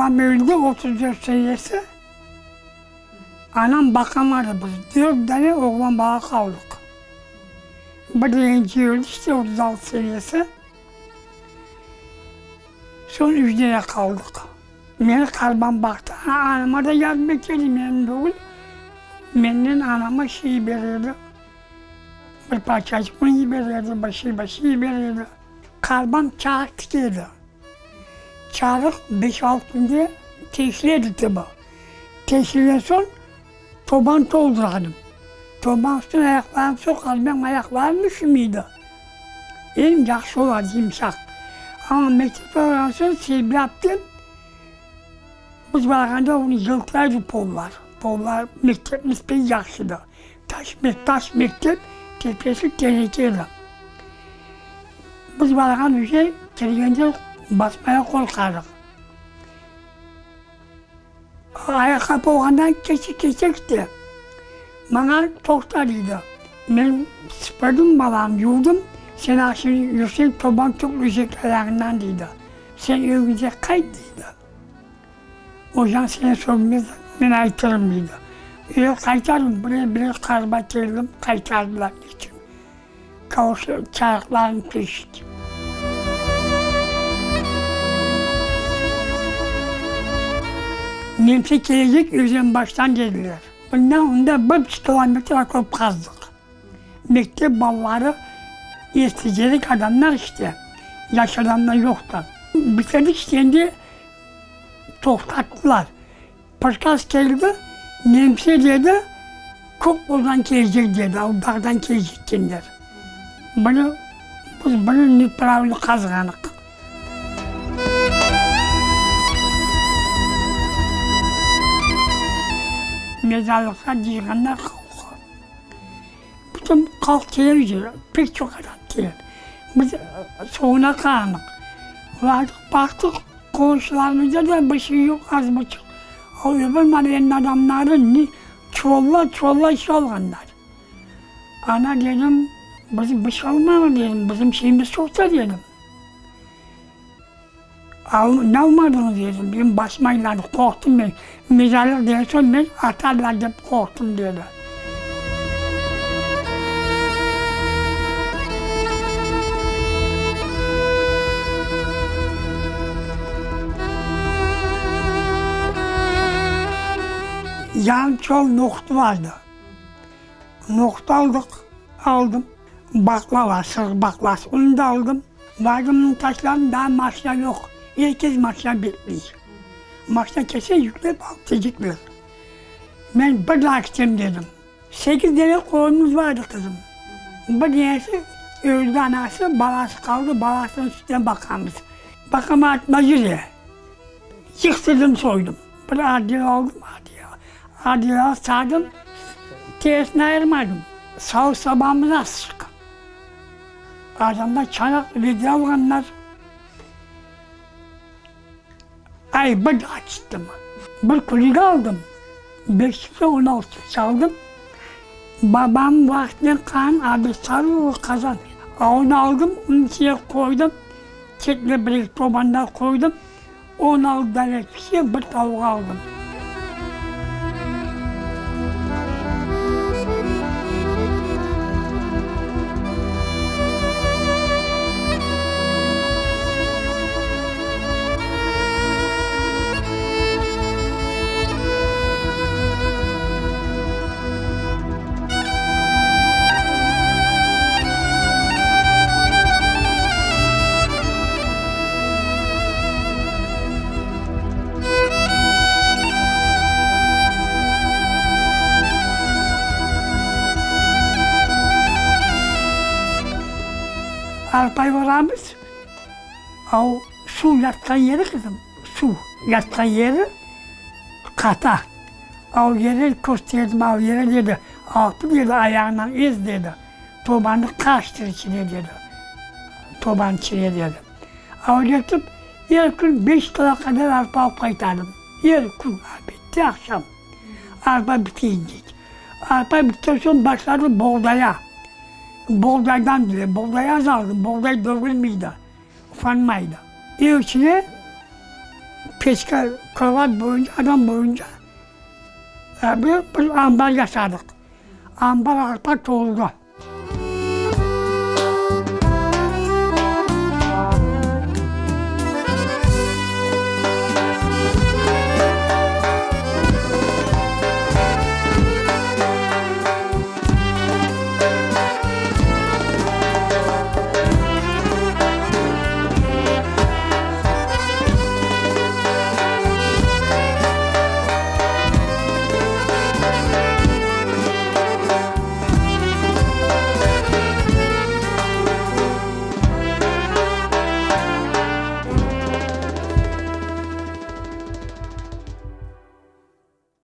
Babam öldi 34 senesi, anam baqamadı, biz dört dane oğlan bala qaldıq. Bir deneci öldi işte 36 senesi, soñ üç dene qaldıq. Meni qarbam baqtı, anama da yardım etedi, menim degil, menden anama şey beredi, bir parçaçıq un yiberedi, bir şey, bir şey yiberedi. Qarbam çarıq tikedi. Çarıq beş-altı künde teşiledi tabi. Teşilgen soñ toban tolduradım. Toban üstüne ayaqlarımnı soqardım, menim ayaqlarım üşümeydi. Eñ yahşı oladı, yımşaq. Amma mektepke barğan soñ Selbi aptem biz barğanda onı yıltıraydı pollar. Pollar mektepimiz pek yahşıdı. Taş, taş mektep, tepesi teneke edi. Biz barğan üyge kirgende basmaya qorqardıq. Ayaqqapı olğandan keçe keçsek de, maña toqta deydi. Men sıpırdım balam, yuvdım, sen ah şimdi yürseñ toban tökülecek ayağıñdan deydi. Sen ögüñce qayt deydi. Ocañ seni sögmez, men aytırım deydi. Üye qaytardım, bire bire qarba keldim, qaytardılar neçün. Kavuşa çarıqlarım teşik. Nemse kelecek Özenbaştan dediler. Bundan onda bir buçuq kilometr okop qazdıq. Mektep balaları esticelik adamlar işte, yaş adamlar yoqtı. Bitirdik işte endi toqtattılar. Prikaz keldi, nemse dedi, Kökqoldan kelecek dedi, o dağdan kelecekkenler. Bunı, biz bunı nepravilno qazğanıq. Mezarlıqta cıyğanlar halqı. Bütün halq kelir, pek çoq adam kelir. Biz soñuna qalanıq. Vardıq, baqtıq, qonşularımızda da bir şey yoq, az buçuq. O öbür mahallenin adamları ne çuvallar, çuvallar iş alğanlar. Ana dedim, bizim bir şey olmadı dedim, bizim şeyimiz çoqta dedim. Al, ne almadıñız dedim, men başım aylandı, qorqtım men, mezarlıq degen soñ men atarlar dep qorqtım dedi. Yarım çuval nohut vardı. Nohut aldıq, aldım. Baqlava, sırıq baqlası, onı da aldım. Vardım, taşladım, daa maşina yoq. Er kes maşina bekley. Maşina kelse, yüklep alıp ketecekler. Men bir daa ketem dedim. Sekiz dene qoyunımız bar edi, qızım. Bir denesi öldi anası, balası qaldı, balasınıñ sütüne baqamız. Baqam artıma yüre. Yıqtırdım, soydım. Bir adel aldım, adel, adel sardım, terisini ayırmadım. Salı sabamız astıq. Adamlar çanaq, vedre alğanlar. Ay, bir daa çıqtım. Bir kuligi aldım, 516 çaldım. Babam vaqtınen qan adı sarı qazan. Onı aldım, onıñ içine qoydım, çetine bir-eki toban da qoydım. 16 dane pişe, bir tavuq aldım. Arpay oramız, o suv yatqan yeri, qızım, suv yatqan yeri qata. O yeri kösterdim, o yeri dedi, altı dedi, ayağıñnen ez dedi, tobanı qaçtır içine dedi, tobanıñ içine dedi. Öyle etip, er kün beş kilo qadar arpa alıp qaytardım. Er kün, obedde, aqşam. Arpa biteycek. Arpa bitken soñ başladım boğdaya. Boğdaydan bile, boğday az aldım, boğday dögülmeydi, ufanmaydı. Ev içine. Keçke krovat boyunca, adam boyunca bir, bir ambar yasadıq. Ambar arpa toldı.